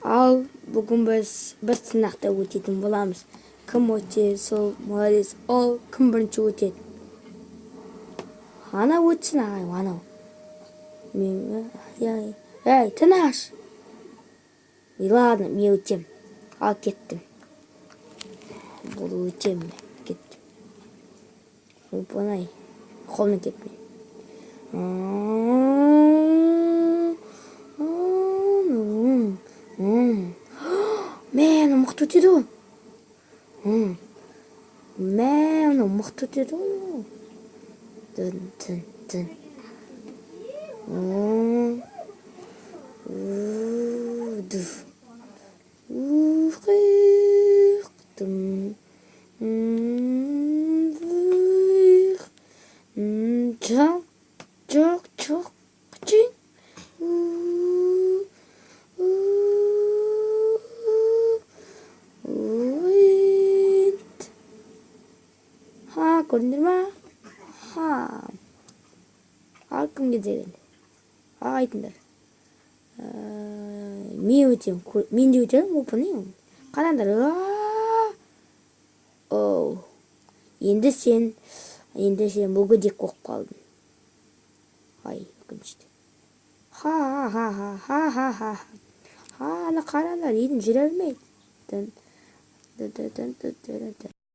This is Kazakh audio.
Ал бүгін біз бір сынақта өтетін боламыз. Кім өтсе, сол молодец. Ол кім бірінші өтеді? Ана өтсін, ағай, анау. Мен, ей, ей, тыныш. И ладно, мен өтем. Ал кеттім. Бұл өтем мен. Кеттім. Оп оңай. Қолмен кеттім. Мә, мынау мықты өтеді ғой. Мә, мынау мықты өтеді ғой. Дын, дын, дын. У, ду. Ух, дым. Ух. Жоқ, жоқ, жоқ. Қачын. У, у, уит. Ха, көрдіңдер ма? Ха. Ал кім кезек енді? Ал айтыңдар. Мен өтемін. Мен де өтемін, оп оңай. Қараңдар. Аа. Оу. Енді сен мүгедек болып қалдың. Ай, өкінішті. Ха ха ха ха ха ха ха. Ха, ана қараңдар, үйдің жүре алмайды. Дын, дын, дын, дын, дын, дын, дын.